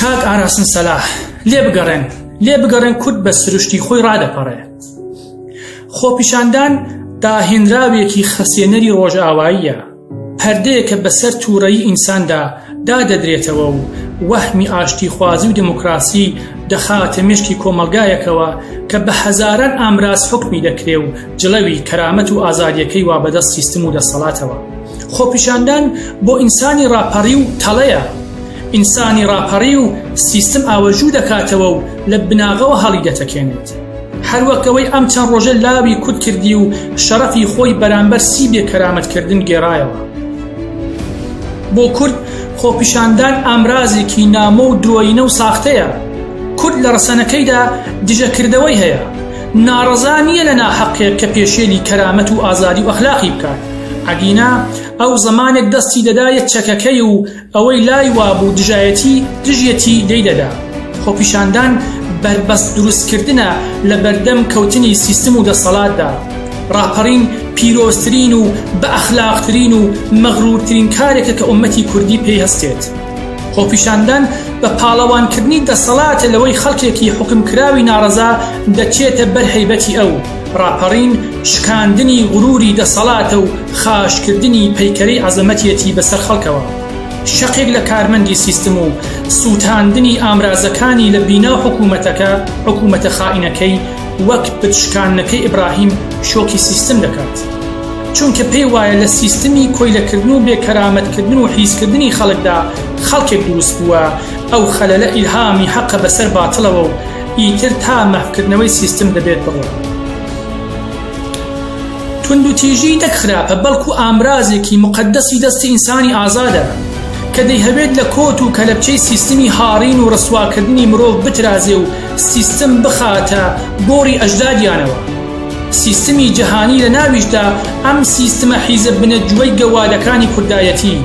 کاک ئاراسن سەلاح، لێبگەڕێن، لێبگەڕێن کورد بە سروشتی خۆی ڕادەپەڕێ. خۆپیشاندان داهێنراوێکی خەسێنەری ڕۆژئاواییە، پەردەیەکە بەسەر تووڕەیی ئینساندا دادەدرێتەوە و وەهمی ئاشتیخوازی و دێموکراسی دەخاتە مێشکی کۆمەڵگایەکەوە کە بە هەزاران ئامراز حوکمی دەکرێ و جڵەوی کەرامەت و ئازادیەکەی وا بەدەست سیستم و دەسەڵاتەوە. خۆپیشاندان بۆ ئینسانی ڕاپەڕیو تەڵەیە. ئینسانی ڕاپەڕیو سیستم ئاوەژوو دەکاتەوە و لە بناغەوە هەڵیدەتەکێنێت. هەر وەک ئەوەی ئەم چەند ڕۆژە لاوی کورد کردی و شەڕەفی خۆی بەرامبەر سی بێ کەرامەت کردن گێڕایەوە. بۆ کورد خۆپیشاندان ئامرازێکی نامۆ و درۆیینە و ساختەیە. کورد لە ڕەسەنەکەیدا دژەکردەوەی هەیە. ناڕەزا نییە لە ناحەقێک کە پێشێلی کەرامەت و ئازادی و ئەخلاقی بکات. ئەگینا ئەو زەمانێک دەستی دەدایە چەکەکەی و ئەوەی لای وابوو دژایەتی دژیەتی لێی دەدا. خۆپیشاندان بەربەست دروستکردنە لە بەردەم کەوتنی سیستم و دەسەڵاتدا. ڕاپەڕین پیرۆزترین و بە ئەخلاقترین و مەغرورترین کارێکە کە ئوممەتی کوردی پێی هەستێت. خۆپیشاندان بە پاڵەوانکردنی دەسەڵاتە لەوەی خەڵکێکی حوکمکراوی ناڕەزا دەچێتە بەر هەیبەتی ئەو. ڕاپەڕین شکاندنی غروری دەسەڵاتە و خاشکردنی پەیکەرەی عەزەمەتیەتی بەسەر خەڵکەوە. شەقێک لە کارمەندی سیستم و سوتاندنی ئامرازەکانی لە بیناو حکومەتەکە حکومەتە خائینەکەی وەک بت شکاندنەکەی ئیبراهیم شۆکی سیستم دەکات. چونکە پێی وایە لە سیستمی کۆیلەکردن و بێ کەرامەتکردن و حیزکردنی خەڵکدا خەڵکێک دروست بووە ئەو خەلەلە ئیلهامی حەقە بەسەر باتڵەوە و ئیتر تا مەحفکردنەوەی سیستم دەبێت بڕوا. توندوتیژی نەک خراپە بەڵکو ئامرازێکی موقەدەسی دەستی ئینسانی ئازادە کە دەیهەوێت لە کۆت و کەلەپچەی سیستمی هاڕین و ڕسواکردنی مرۆڤ بترازێ و سیستم بخاتە گۆڕی ئەژدادیانەوە. سیستمی جەهانی لە ناویشدا ئەم سیستمە حیزە بنەجوەی گەوادەکانی کوردایەتی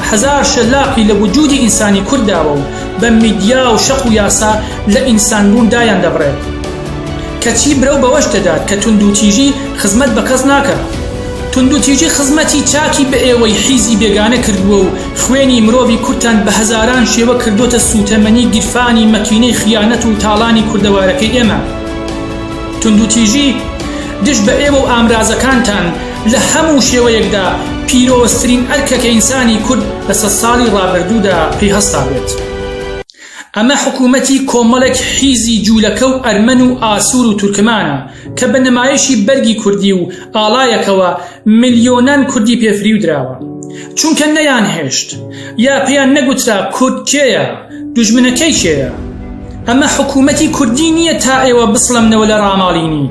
هەزار شەلاقی لە وجودی ئینسانی کورد داوە و بە میدیا و شەق و یاسا لە ئینسانبوون دایان دەبڕێت. کەچی برەو بەوەش دەدات کە توندوتیژی خزمەت بە کەس ناکا. توندوتیژی خزمەتی چاکی بە ئێوەی حیزی بێگانە کردووە و خوێنی مرۆڤی کوردتان بە هەزاران شێوە کردۆتە سووتەمەنی گیرفانی مەکینەی خیانەت و تاڵانی کوردەوارەکەی ئێمە. توندوتیژی دژ بە ئێوە و ئامرازەکانتان لە هەموو شێوەیەکدا پیرۆزترین ئەرکە کە ئینسانی کورد لە سەدساڵی ڕابردوودا پێی هەستابێت. ئەمە حکوومەتی کۆمەڵێک حیزی جوولەکە و ئەرمەن و ئاسوور و تورکمانە کە بە نمایشی بەرگی کوردی و ئاڵایەکەوە ملیۆنان کوردی پێ فریو دراوە چونکە نەیانهێشت یا پێیان نەگوترا کورد کێیە دوژمنەکەی کێیە ئەمە حکوومەتی کوردی نییە تا ئێوە بسڵەمنەوە لە ڕاماڵینی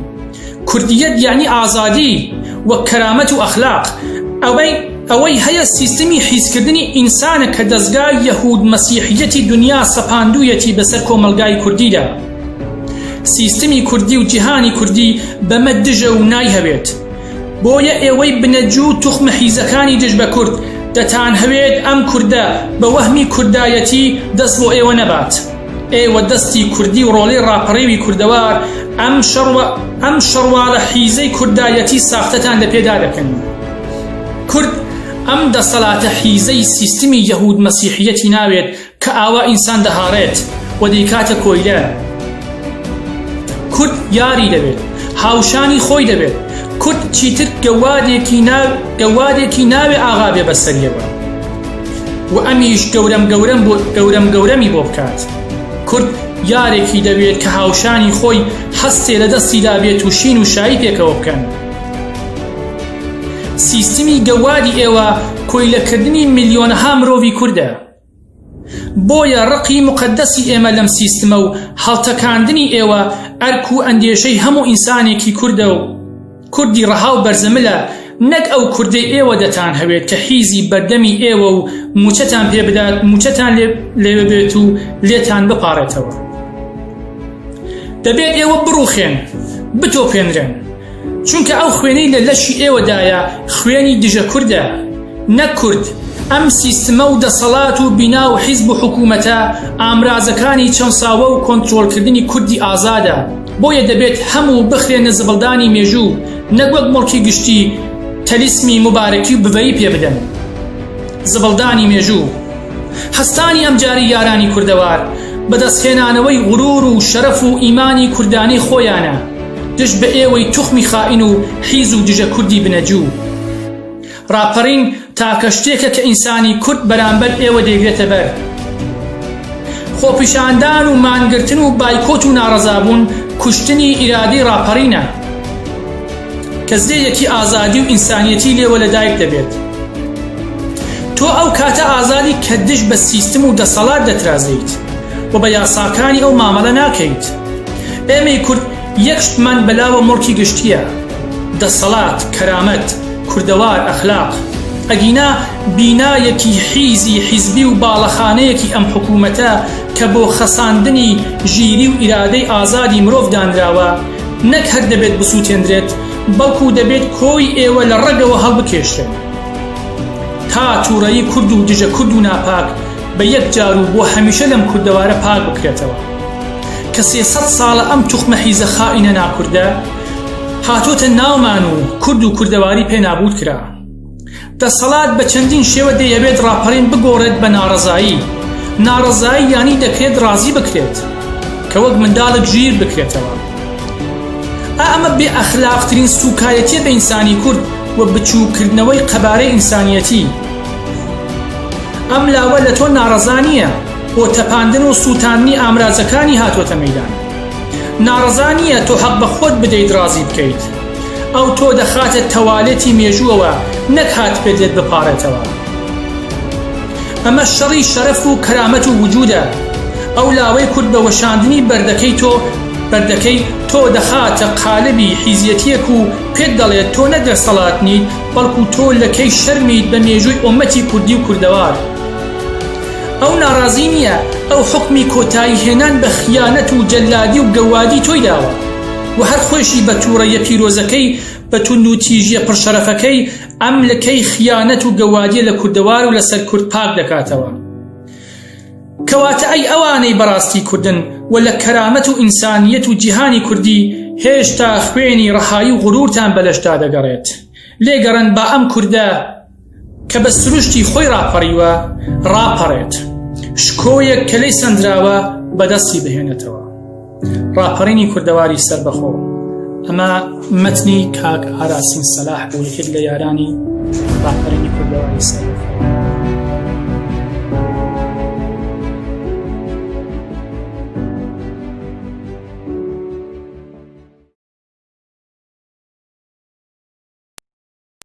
کوردیەت یەعنی ئازادی و کەرامەت و ئەخلاق ئەوەی ئەوەی هەیە سیستمی حیزکردنی ئینسانە کە دەزگای یەهود مەسیحیەتی دنیا سەپاندوویەتی بەسەر کۆمەڵگای کوردیدا سیستمی کوردی و جیهانی کوردی بەمە دژە و نایهەوێت بۆیە ئێوەی بنەجوو و توخمە حیزەکانی دژ بە کورد دەتانهەوێت ئەم کوردە بە وەهمی کوردایەتی دەست بۆ ئێوە نەبات. ئێوە دەستی کوردی و ڕۆڵەی ڕاپەڕیوی کوردەوار ئەم شەڕوە ئەم شەڕواڵە حیزەی کوردایەتی ساختەتان لە پێدا دەکەن. کورد ئەم دەسەڵاتە حیزەی سیستمی یەهود مەسیحیەتی ناوێت کە ئاوا ئینسان دەهاڕێت و دەیکاتە کۆیلە. کورد یاری دەوێت، هاوشانی خۆی دەوێت. کورد چیتر گەوادێکی نا گەوادێکی ناوێ ئاغا بێ بەسەریەوە و ئەمیش گەورەم گەورەم بۆ گەورەم گەورەمی بۆ بکات. کورد یارێکی دەوێت کە هاوشانی خۆی هەستێ لە دەستیدا بێت و شین و شایی پێکەوە بکەن. سیستمی گەوادی ئێوە کۆیلەکردنی ملیۆنەها مرۆڤی کوردە. بۆیە ڕقی موقەدەسی ئێمە لەم سیستمە و هەڵتەکاندنی ئێوە ئەرک و ئەندێشەی هەموو ئینسانێکی کوردە و کوردی ڕەها و بەرزەملە نەک ئەو کوردەی ئێوە دەتانهەوێت کە حیزی بەردەمی ئێوە و موچەتان پێ بدات موچەتان لێ بێت و لێتان بپاڕێتەوە. دەبێت ئێوە بڕوخێن، بتۆپێنرێن. چونکە ئەو خوێنەی لە لەشی ئێوەدایە خوێنی دژە کوردە نەک کورد، ئەم سیستمە و دەسەڵات و بینا و حیزب و حکومەتە ئامرازەکانی چەوساوە و کۆنترۆڵکردنی کوردی ئازادە، بۆیە دەبێت هەموو بخرێنە زبڵدانی مێژوو نەک وەک موڵکی گشتی تەلیسمی موبارەکی و بڤەیی پێ بدەن. زبڵدانی مێژوو. هەستانی ئەمجارەی یارانی کوردەوار، بەدەستهێنانەوەی غرور و شەرەف و ئیمانی کوردانەی خۆیانە، دژ بە ئێوەی توخمی خائین و حیز و دژە کوردی بنەجوو. ڕاپەڕین تاکە شتێکە کە ئینسانی کورد بەرامبەر ئێوە دەیگرێتە بەر. خۆپیشاندان و مانگرتن و بایکۆت و ناڕەزابوون کوشتنی ئیرادەی ڕاپەڕینە کە زێیەکی ئازادی و ئینسانیەتی لێوە لەدایک دەبێت. تۆ ئەو کاتە ئازادی کە دژ بە سیستم و دەسەڵات دەترازێیت و بە یاساکانی ئەو مامەڵە ناکەیت. ئێمەی کورد یەک شتمان بەلاوە موڵکی گشتیە، دەسەڵات، کەرامەت، کوردەوار، ئەخلاق. ئەگینا بینایەکی حیزی حیزبی و باڵەخانەیەکی ئەم حکومەتە کە بۆ خەساندنی ژیری و ئیرادەی ئازادی مرۆڤ دانراوە، نەک هەر دەبێت بسوتێندرێت، بەڵکو دەبێت کۆی ئێوە لە ڕەگەوە هەڵبکێشرێن. تا توڕەیی کورد و دژە کورد و ناپاک بە یەک جار و بۆ هەمیشە لەم کوردەوارە پاک بکرێتەوە. کە 300 ساڵە ئەم توخمە حیزە خائینە ناکوردە هاتۆتە ناومان و کورد و کوردەواری پێ نابوود کرا. دەسەڵات بە چەندین شێوە دەیەوێت ڕاپەڕین بگۆڕێت بە ناڕەزایی. ناڕەزایی یانی دەکرێت ڕازی بکرێت کە وەک منداڵێک ژیر بکرێتەوە. ئا ئەمە بێ ئەخلاقترین سوکایەتیە بە ئینسانی کورد و بچووک کردنەوەی قەبارەی ئینسانیەتی. ئەم لاوە لە تۆ ناڕەزا نییە، بۆ تەپاندن و سووتاندنی ئامرازەکانی هاتۆتە مەیدان. ناڕەزا نییە تۆ حەق بە خۆت بدەیت ڕازی بکەیت. ئەو تۆ دەخاتە تەوالێتی مێژووەوە نەک هاتبێت لێت بپاڕێتەوە. ئەمە شەڕی شەرەف و کەرامەت و وجودە. ئەو لاوەی کورد بە وەشاندنی بەردەکەی تۆ بەردەکەی تۆ دەخاتە قالبی حیزیەتیەک و پێت دەڵێت تۆ نەک دەسەڵات نیت بەڵکو تۆ لەکەی شەرمیت بە مێژووی ئۆمەتی کوردی و کوردەوار. ئەو ناڕازی نییە، ئەو حوکمی کۆتایی هێنان بە خیانەت و جەلادی و گەوادی تۆی داوە و هەر خۆیشی بە توڕەیە پیرۆزەکەی بە توندوتیژیە پڕ شەرەفەکەی ئەم لکەی خیانەت و گەوادیە لە کوردەوار و لەسەر کورد پاک دەکاتەوە. کەواتە ئەی ئەوانەی بەڕاستی کوردن و لە کەرامەت و ئینسانیەت و جیهانی کوردی هێشتا خوێنی ڕەهایی و غرورتان بە لەشدا دەگەڕێت لێگەڕێن با ئەم کوردە کە بە سروشتی خۆی ڕاپەڕیوە ڕاپەڕێت شکۆیەک کە لێی سەندراوە بەدەستی بهێنێتەوە. ڕاپەڕینی کوردەواری سەربەخۆ ئەمە مەتنی کاک ئاراسین سەلاح بوو یەکێک لە یارانی ڕاپەڕینی کوردەواری سەربەخۆ.